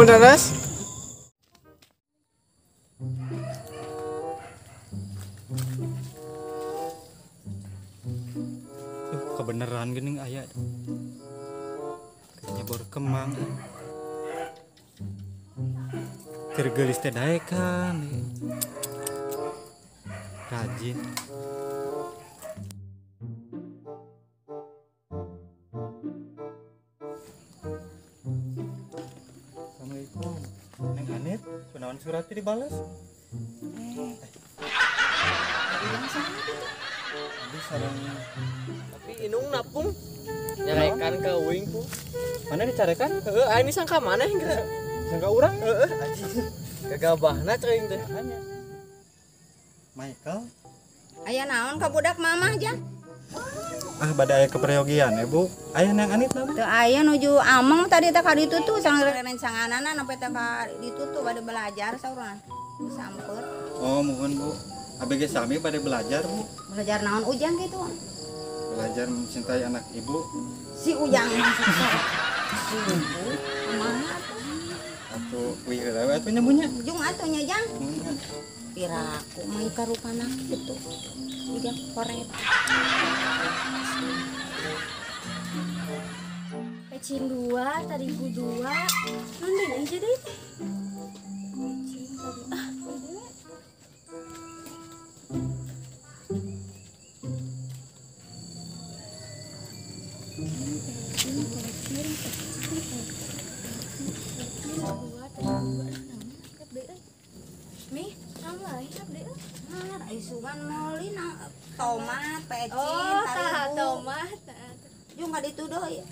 Nanas. Kebenaran gini aya. Kayaknya baru kemang. Keur geulis teh daekan. Rajin. Assalamualaikum. Neng Anit, kunaon suratnya dibalas? Tapi inung napung nyarekan ka uing pung. Mana dicarekan? Heeh, aing sangka maneh geus. Sangka urang? Heeh. Gagabahna ceuing teh. Michael. Aya naon ka budak mamah jang? Ah, bade aya keperyogian ya, Bu. Aya Neng Anit na, Bu? Teu aya nuju ameng tadi teh ka ditu tuh sang rencanganana sampai teh ka ditu tuh bade belajar saurang. Disamper. Oh, mohon Bu. ABG sami bade belajar, Bu. Belajar naon Ujang gitu? Belajar mencintai anak ibu. Si Ujang masuk si ibu kumaha atuh wih heula we atuh nya Bu nya. Jung atuh nya Jang. Piraku mah karupana kitu. Ujang koret. Pecin 2, tarigu 2. Nundin aja deh. Pecin tarigu. Ah, isugan meuli tomat, pecin, tarigu. Tomat. Jung ka ditu deui.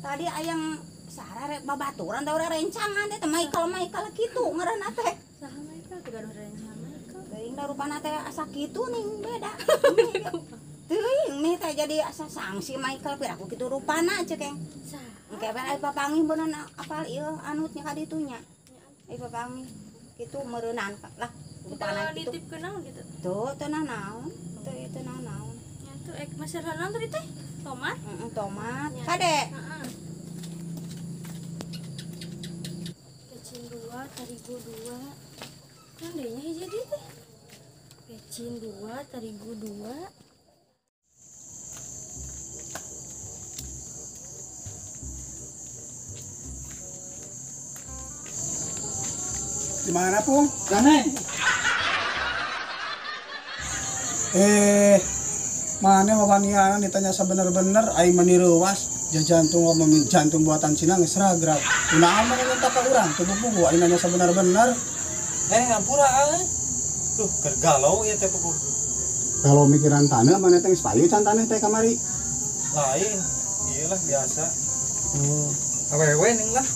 Tadi ayang sarah rek babaturan teh urang rencangan teh Michael kitu ngaranna teh. Saha Michael teh gaduh rencangan Michael. Teuing da rupana teh asa kitu ning beda. Teuing nih teh jadi asa sangsi Michael piraku kitu rupana ceuk eng. Saha? Engke we aya papanggih beunang apal ieu anutnya ka ditunya. Aya papanggih kitu meureunan lah. Rupana kitu. Ditip naon gitu. Tuh teu naon. Teu itu naon. Nya tuh ek masalah naon tadi teh? Tomat? Heeh, tomat. Kade. Heeh. Pecin 2, tarigu 2. Kan deui nya hiji deui teh. Pecin 2, tarigu 2. Di mana, Pung? Sana. Mana wawaniana ditanya sebener-bener aing mani reuwas jantung jantung buatan Cina geus ragrag. Kunaon mah nyentak ka urang teu puguh aing nanya sebener-bener. Ampura euy. Duh, keur galau ieu teh puguh. Kalau mikiran taneuh maneh teh geus payu can taneuh teh kamari. Lain, ieu lah biasa. Oh, awewe ning lah.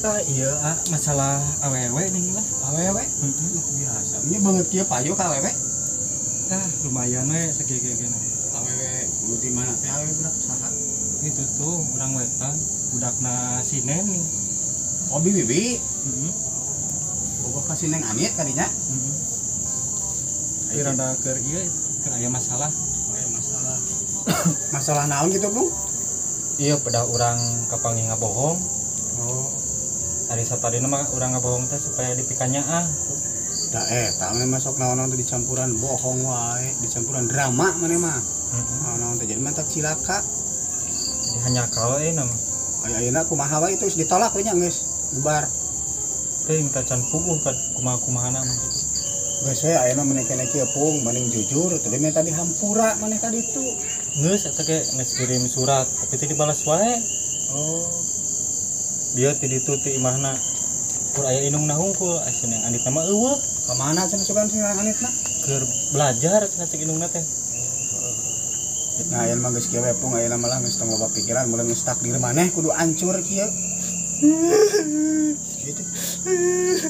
Tah ieu ah masalah awewe ning lah. Awewe? Heeh, biasa. Nya banget kieu payu ka awewe. Ah, lumayan we sakieu-kieu. Awewe nu di mana teh awewe budak saha? Itu tuh urang wetan, budakna si Neng nih. Oh, bibi. Heeh. Bogoh ka si Neng Anit kadinya? Heeh. Ieu rada keur ieu keur aya masalah. Oh, aya masalah. Masalah naon gitu, Bung? Iya, pedah urang kapanggih ngabohong. Oh. Ari sapadina mah urang ngabohong teh supaya dipikanyaah. Da eta mah masuk naon-naon teh dicampuran bohong wae, dicampuran drama maneh mah. Heeh. Naon-naon teh jadi mantap cilaka. Jadi hanya kalau euy nama. Aya ayeuna kumaha wae itu geus ditolak we nya geus bubar. Teuing tacan puguh ka kumaha-kumahana mah kitu. Geus we ayeuna maneh keneh kieu Pung, mending jujur teu minta dihampura maneh ka ditu. Geus eta ge geus kirim surat, tapi teu dibalas wae. Oh. Dia ti ditu ti imahna. Kur aya indungna hungkul, asa Neng Anitna mah eueuh. Ka mana cenah sugan si Neng Anitna? Keur belajar cenah cek indungna teh. Nah, ayeuna mah geus kieu we pung ayeuna malah geus tong loba pikiran mun geus takdir maneh kudu ancur kieu. Gitu.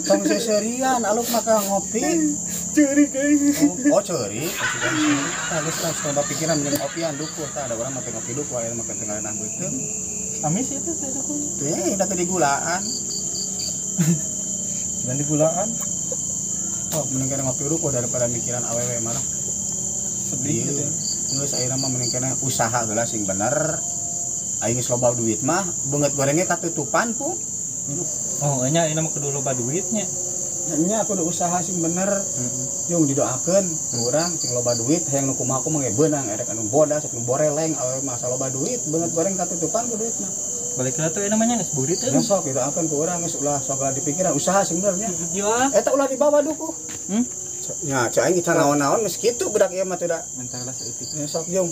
Tong seserian aluk maka ngopi. Ceurik euy. Oh, ceurik. Tah geus tong loba pikiran mending ngopian dukuh tah ada urang make ngopi dukuh ayeuna mah tinggal nang beuteung. Amis itu teh dukuh. Teh da teh digulaan. Cuman digulaan. Oh, mending kana ngopi dukuh daripada mikiran awewe malah. Sedih gitu. Geus ayeuna mah mending kana usaha heula sing bener. Aing geus loba duit mah beungeut gorengnya katutupan pung. Oh, nya ayeuna mah kudu loba duitnya. Nya kudu usaha sing bener. Jung didoakeun urang sing loba duit hayang nu kumaha kumaha ge beunang erek anu bodas anu boreleng awewe mah asa loba duit beungeut goreng katutupan ku duit mah. Balik heula tuh ayeuna mah nya geus burit euy. Nya sok didoakeun ku urang geus ulah sok dipikiran usaha sing bener nya. Iya. Eta ulah dibawa dukuh. Nya cai aing can naon-naon geus kitu budak ieu mah teh da. Mentar lah saeutik. Nya sok jung.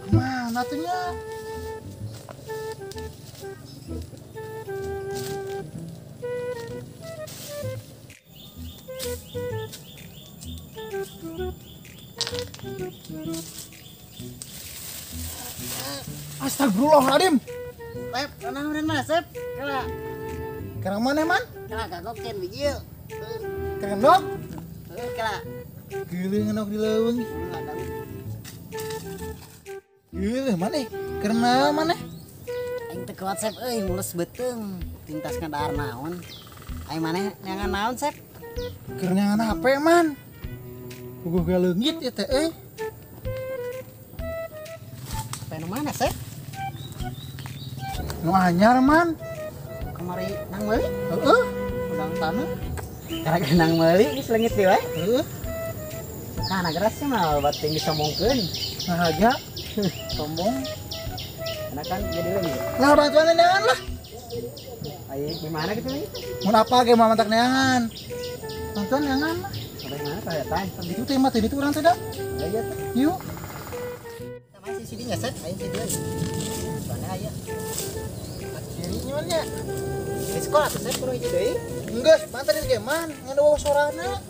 Kemana tuh nya? Astagfirullahaladzim. Sep, naon mah Sep? Kala. Kerang mana man? Kala kagokeun biji. Kerang dok? Heuh, kala. Geuleung ngeunok di leuweung. Geuleung maneh? Kerang naon maneh? Aing teu kuat Sep euy, mules beuteung. Tintas ngadahar naon. Aing maneh neangan naon Sep? Keur neangan HP man. Puguh ge leungit ieu teh euy. HP nu mana Sep? Nu anyar man. Kamari nang meuli? Heeh, udang tanah. Karena nang meuli geus leungit deui wae. Heeh. Nah, geras sih mah bat tinggi sombongkeun. Nah aja sombong. Karena kan jadi leungit. Nah, bantuan neangan lah. Ayo gimana gitu lagi? Mun apa ge mah mantak neangan. Bantuan neangan lah. Sampai mana kelihatan? Itu teh mah teh ditu urang teh da. Ayo teh. Yuk. Sama si CD nya Sep, aing si dia. Soalnya aya. Kiri nya nya. Di sekolah tuh Sep kudu hiji deui. Enggeus, mantan ge man, ngan eueuh sorana.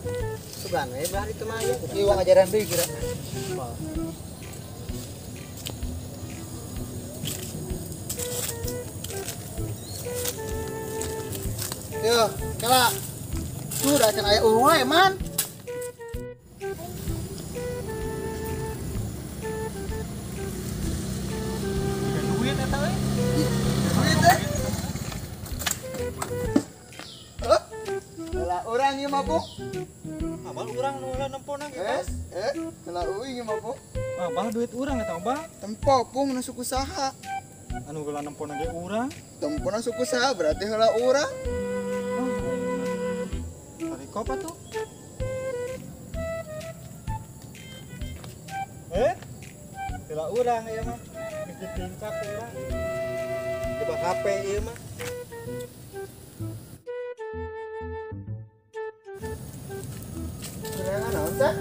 Sugan we belah itu mah aya. Ieu uang ajaran deui kira. Yo, kala. Tuh da can aya eueuh wae man. Duit eta euy. Duit teh. Heuh. Lah urang ieu mah pung. Abah urang nu nempona ge. Lah euy ieu mah pung. Abah duit urang eta Abah. Tempo pung nu suku saha. Anu heula nempona ge urang. Tempona suku saha berarti heula urang. Tarik apa tuh? Heula urang ieu mah. Geus ditincak urang. Coba HP ieu mah. Neangan naon teh?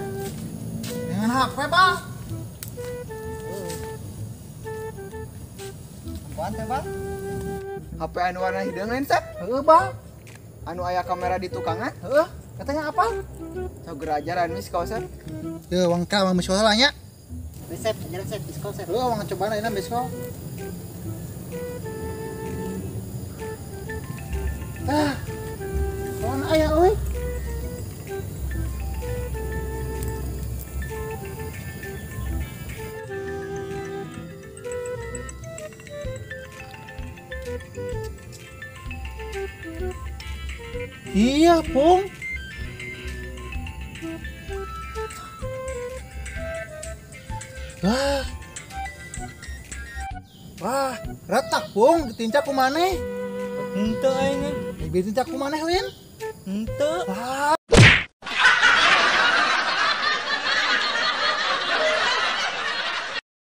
Neangan HP, Bang. Apaan teh, Bang? HP anu warna hideung lain, Sep? Heeh, Bang. Anu aya kamera di tukangan? Heeh, katanya apa? Sok gerajaran wis kau, Sep. Yeuh, wang ka wang miskola nya. Sep, ajaran Sep, diskon Sep. Heeh, wang cobaan ayeuna miskol. Tah. Kawan aya euy. Iya, Pung. Wah. Wah, retak, Pung, ditincak ku maneh. Henteu aing. Ditincak ku maneh, Lin. Henteu. Wah.